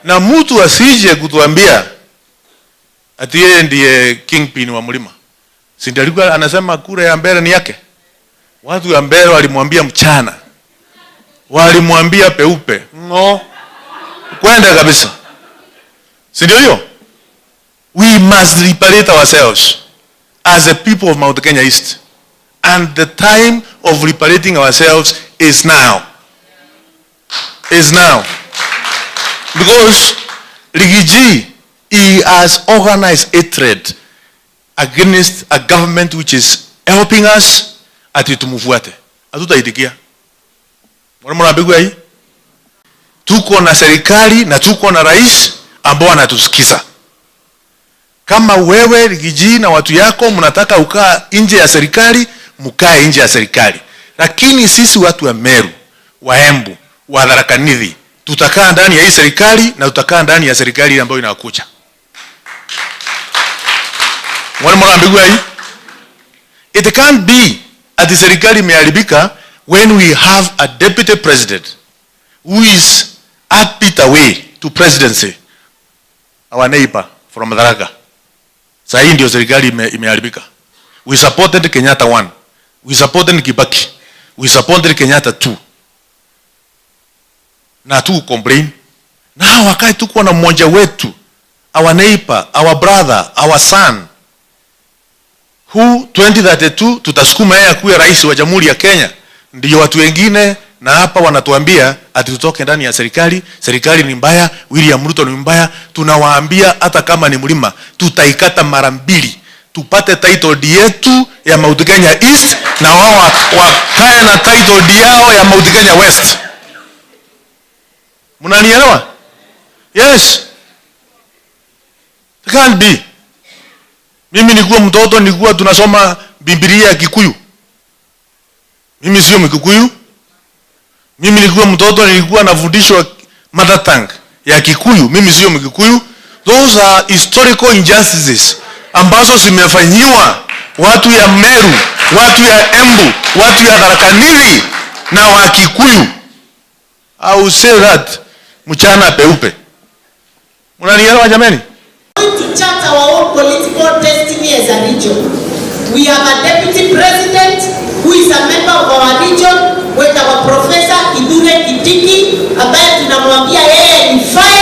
Na mtu asije kutuambia ati yeye ndiye kingpin wa mlima. Si ndiye alikuwa anasema kura ya mbele ni yake? Watu ya mbele walimwambia mchana, walimwambia peupe, no, kwenda kabisa, si ndio hiyo? We must liberate ourselves as a people of Mount Kenya East, and the time of liberating ourselves is now, is now, because Riggy G, he has organized hatred against a government which is helping us. Ati tumfuate, hatutaitikia. Mbona hii? Tuko na serikali na tuko na rais ambao anatusikiza. Kama wewe Riggy G na watu yako mnataka ukaa nje ya serikali, mkae nje ya serikali, lakini sisi watu wa Meru, wa Embu, wa Tharaka Nithi tutakaa ndani ya hii serikali na tutakaa ndani ya serikali ambayo inakuja. Mwana mnaambigwa hii? It can't be ati serikali imeharibika when we have a deputy president who is heartbeat away to presidency, our neighbor from Tharaka. Sasa hii ndio serikali imeharibika. We supported Kenyatta 1. We supported Kibaki. We supported Kenyatta 2. Na hatu complain. Na wakati tuko na mmoja wetu, our neighbor, our brother, our son, who 2032 tutasukuma yeye akuwe rais wa Jamhuri ya Kenya, ndio watu wengine na hapa wanatuambia ati tutoke ndani ya serikali, serikali ni mbaya, William Ruto ni mbaya. Tunawaambia hata kama ni mlima tutaikata mara mbili, tupate title deed yetu ya Mount Kenya East na wao wakae na title deed yao ya Mount Kenya West. Mnanielewa? Yes. It can't be. Mimi nilikuwa mtoto, nilikuwa tunasoma Biblia ya Kikuyu. Mimi sio Mkikuyu. Mimi nilikuwa mtoto, nilikuwa nafundishwa mother tongue ya Kikuyu. Mimi sio Mkikuyu. Those are historical injustices ambazo zimefanyiwa watu ya Meru, watu ya Embu, watu ya Tharaka Nithi na wa Kikuyu. I will say that mchana peupe. Mnanielewa jameni? Going to chart our own political destiny as a region. We have a deputy president who is a member of our region with our Professor Kithure Kindiki, ambaye tunamwambia yeye ni fire.